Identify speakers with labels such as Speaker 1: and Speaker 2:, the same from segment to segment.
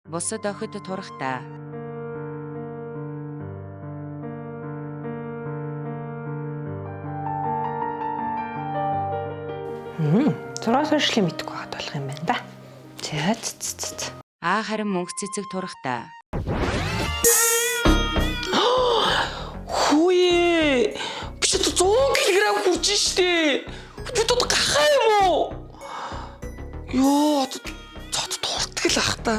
Speaker 1: Бусад охид турахдаа.
Speaker 2: Зураг сошиал мэдэхгүй байхад болох юм байна да. За ц ц ц.
Speaker 1: А харин мөнх цэцэг турахдаа.
Speaker 3: Хүүе! Би ч одоо 100 кг хүрч штэ. Би одоо гахаа юм уу? Йоо, одоо цод дуртгал ах та.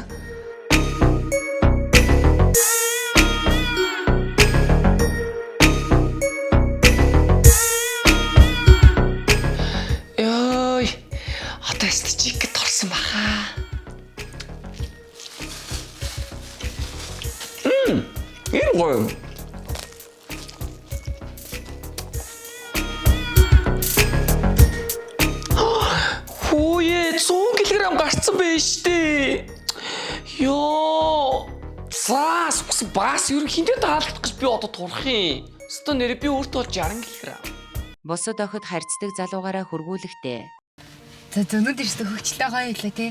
Speaker 3: Йой. Одоо стичик торсон баха. Энэ гоё юм. Хүүе 100 кг гарцсан байж штэ. Йоо. За, сукс бас ерөнхийдөө таалагдах гэж би одоо турах юм. Өстө нэр би өөртөө бол 60 кг.
Speaker 1: Бусад охид харьцдаг залуугаараа хөргүүлэхдээ.
Speaker 4: За зөнүүд ирсэн хөгчлөө гоё илээ те.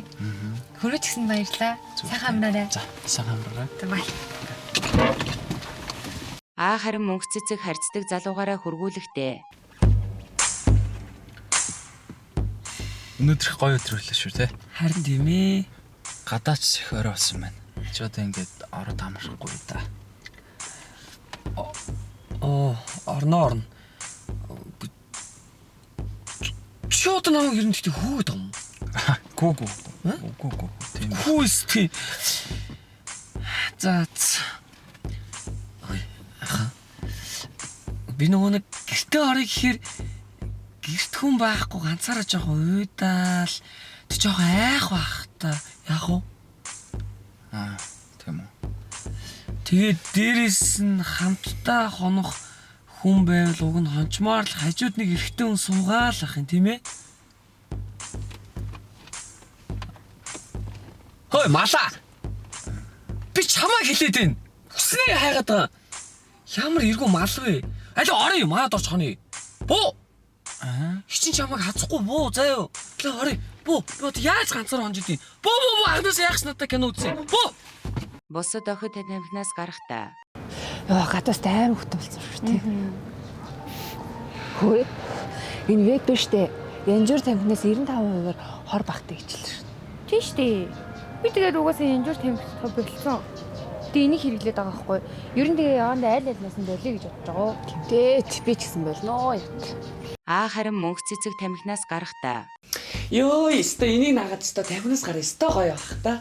Speaker 4: Хөрөөч гэсэн баярлаа. Сайхан амраарай.
Speaker 5: За, сайхан амраарай.
Speaker 4: За бай.
Speaker 1: А харин мөнх цэцэг харьцдаг залуугаараа хөргүүлэхдээ.
Speaker 5: Өнөөдөр их гоё өдөр байлаа шүү те.
Speaker 3: Харин тийм ээ.
Speaker 5: Гадаач их орой болсон байна. Чи одоо ингээд ороод амрахгүй да.
Speaker 3: Оо, орно орно. Чи одоо намайг ер нь тэгтээ хүүгээд байгаа юм.
Speaker 5: Гүү гүү. Гүү гүү. Тийм.
Speaker 3: Хүү өстэй. За. ц. Ой, аха. Би нөгөө нэг гэртээ орё гэхээр гэрт хүн байхгүй ганцаараа жоохон уйдаал. Тэг жоохон айх бах та. Яг уу?
Speaker 5: Аа, тийм үү.
Speaker 3: Тэгээд дээрэс нь хамтдаа хонох хүн байвал уг нь хончмоор л хажууд нэг эрэгтэй хүн суугаал ах юм тийм ээ. Хой малаа. Би чамаа хэлээд байна. Хүснээ хайгаад байгаа. Ямар эргүү мал вэ? Аль орё манад орч хонё. Буу.
Speaker 5: Аа.
Speaker 3: Хичин чамайг хазахгүй буу заяа. Лээ орё. Буу. Би одоо яаж ганцаар хонж идэв. Буу буу буу агнаас яах ч надад кино үзсэн. Буу.
Speaker 1: Бусад охид тамхинаас гарахдаа.
Speaker 2: Йоо гадаас амар хөтөн болсон шүү дээ. Хөөе. Энэ веб биш үү? Янжуур тамхинаас 95%-аар хор багтаа ичлээ шүү.
Speaker 4: Тийм шүү дээ. Би тэгээд угаасаа янжуур тамхи болцсон. Тэгээ энийг хэрэглээд байгаа байхгүй. Ер нь тэгээ явандаа айл айлнаас нь болиё гэж бодож байгаа.
Speaker 2: Тэмдээт би ч гэсэн болно. Ят.
Speaker 1: А харин мөнх цэцэг тамхинаас гарахдаа.
Speaker 3: Йоо, өстой энийг нагаад өстой 50-наас гараа өстой гоё бах та.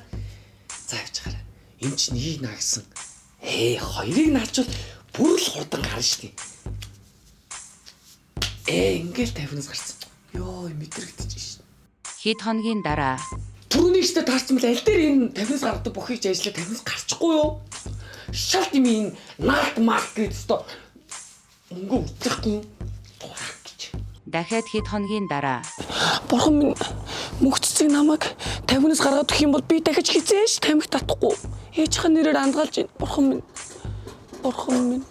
Speaker 3: За явж гараа. Энд чи нэгийг наагсан. Ээ, хоёрыг наачвал бүр л хурдан гарна штий. Ээ, ингээл 50-наас гарсан. Йоо, мэдрэгдэж шин.
Speaker 1: Хэд хоногийн дараа
Speaker 3: Түрүүний штэ таарсан бол аль дээр энэ 50-наас гаргадаг бүхийг ч ажиллаа 50-наас гарчихгүй юу? Шалт юм энэ наалт маалт гэж өстой мөнгө үтгэхгүй юу? Тухайх гэж.
Speaker 1: дахиад хэд хоногийн дараа
Speaker 3: Бурхан минь мөнх цэцэг намайг 50-наас гаргаад өгөх юм бол би дахиж хизээж тамхи татахгүй. Ээжийнхээ нэрээр андгаалж байна. Бурхан минь. Бурхан минь.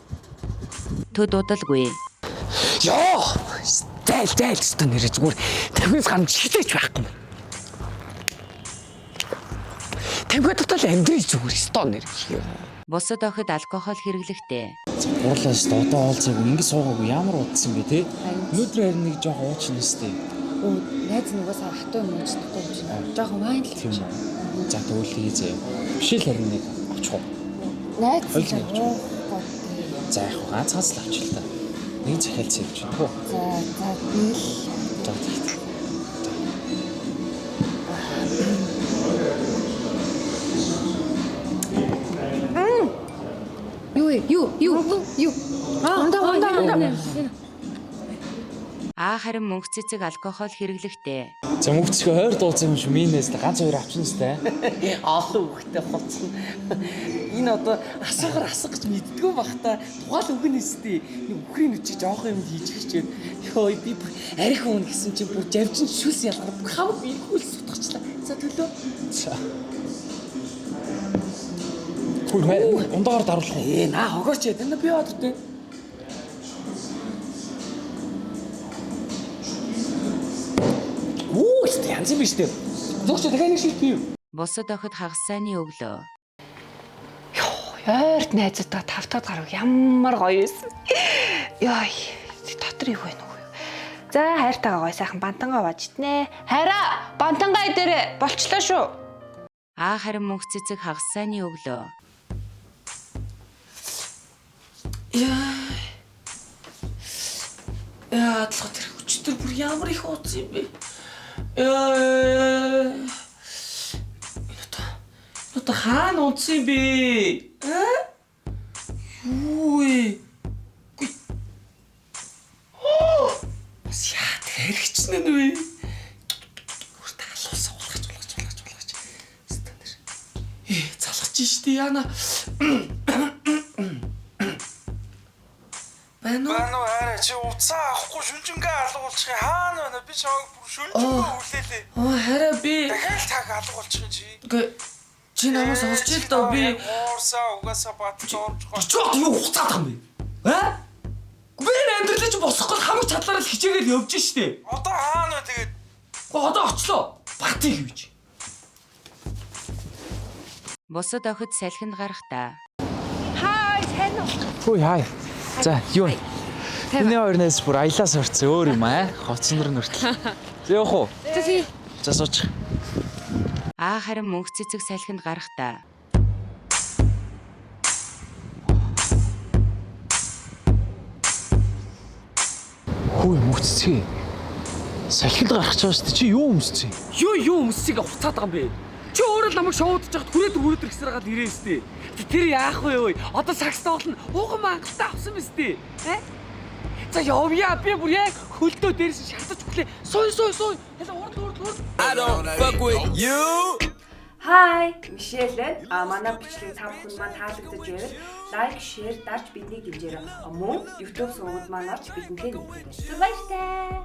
Speaker 1: төд удалгүй.
Speaker 3: Йоо! Зайл зайл өстө нэрээ зүгээр 50-наас гарна хизээж байхгүй юм. Тамхи татал амьдрий зүгээр өстө нэр.
Speaker 1: Бусад охид алкогол хэрэглэхдээ.
Speaker 5: Гурлаа шүү дээ. Одоо уулзаагүй ингэ суугаагүй ямар удсан бэ те? Өнөөдөр харин нэг жоохон уучин өстэй.
Speaker 4: Өө найз нь угаасаа хатуу юм ууж чадахгүй юм чинь. Жохон вайн л
Speaker 5: Тийм үү. За тэгвэл тгий заяа. Биш л харин нэг авчих уу.
Speaker 4: Найз
Speaker 5: Хоёул нь авчих.
Speaker 4: уухгүй.
Speaker 5: За яг хөө ганц ганц л авчих л та. Нэг захиалцсан юм чинь. Хөө.
Speaker 4: За за нэг л
Speaker 5: За тэгт.
Speaker 4: Юу вэ? Юу? Юу? Юу? Аа, ундаа ундаа ундаа.
Speaker 1: А харин мөнх цэцэг алкогол хэрэглэхдээ.
Speaker 5: За мөвцгөө ойр дууцсан юм шиг минээс л ганц хоёр авчихна сте.
Speaker 3: Олон хүүхдээ хуцна. Энэ одоо асуухаар асах гэж мэддгүү бах та. Тухайл үгэн өстэй. Нэг үхрийн нүчи жоохон юм хийж хичээд. Йоо би бүр арх уун гэсэн чинь бүр жавчин шүс ялгаар бүр хамаг эрхүүл сутгачлаа. За төлөө.
Speaker 5: За. Хүй ундаагаар даруулах уу?
Speaker 3: Ээ наа хогооч яа. Тэнд би яваад үтэй. Үу янз юм биш үү? Зогч дахиад нэг шít бий.
Speaker 1: Бусад охид хагас сайнны өглөө.
Speaker 2: Ойрт найзуудаа тавтаад гарав ямар гоё байсан. Йой, дотор юу вэ нүг юу? За хайртайгаа гоё сайхан бантангаа важ иднэ. Хайраа, бантангаа идэрэ болчлоо шүү.
Speaker 1: Аа харин мөнх цэцэг хагас сайнны өглөө.
Speaker 3: Яа. Яа, адлах тэр өчтөр бүр ямар их ууц юм бэ? Яа. Энэ одоо хаана унтсан юм бэ? Аа? Юу вэ? Үгүй. Оо! Бас яа тэрхчнэ нь вэ? Бүр таалуулсан улгаж улгаж улгаж улгаж. Стандар. Э, залгаж штэ яана. Байна уу?
Speaker 6: Байна уу хайраа чи уцаа авахгүй шүнжингээ алгуулчих юм. Хаана байна? Би чамайг бүр шүнжингээ хүлээлээ.
Speaker 3: Оо хараа би
Speaker 6: Дахиад таг алгуулчих юм чи.
Speaker 3: Үгүй чи намайг сонсч ил дөө би
Speaker 6: уурсаа угаасаа батж орж байгаа.
Speaker 3: чи одоо юу хуцаад байгаа юм бэ? Аа? Би энэ амьдралын чи босохгүй хамаг чадлаараа л хичээгээл явж штэ.
Speaker 6: Одоо хаана вэ тэгээд?
Speaker 3: Гэхдээ одоо очлоо. Батыг гэж.
Speaker 1: Бусад охид салхинд гарахдаа
Speaker 2: Хай, сайн уу?
Speaker 5: Хүй хай. За юу вэ? Миний хоёр найз бүр аялаа сурцсан өөр юм аа. Хоцсон дэр нүртэл. За явах уу?
Speaker 4: За тий.
Speaker 5: За суучих.
Speaker 1: Аа харин мөнх цэцэг салхинд гарахдаа
Speaker 5: Хүй мөнх цэцэг. Салхинд гарах гэж байгаа шүү дээ. Чи юу өмссөн?
Speaker 3: Юу юу өмсгийг хуцаад байгаа юм бэ? Чи өөрөө л намайг шоудж байхад хүрээд хүрээд ирсээр гал ирээ штэ. Тэр яах вэ ой? Одоо сакс тоглоно. Ууган мангалтаа авсан биз дээ. Э? За явъя би бүр яг хөлдөө дээрс нь шатаж өглөө. Суй суй суй. Хэлээ урд урд урд.
Speaker 6: I don't fuck with you.
Speaker 7: Хай, Мишель байна. А манай бичлэг та бүхэн маань таалагдаж байвал лайк, шеэр дарж биднийг дэмжээрэй. Мөн YouTube сувгууд маань орж бидэнтэй нэгдээрэй. Баяртай.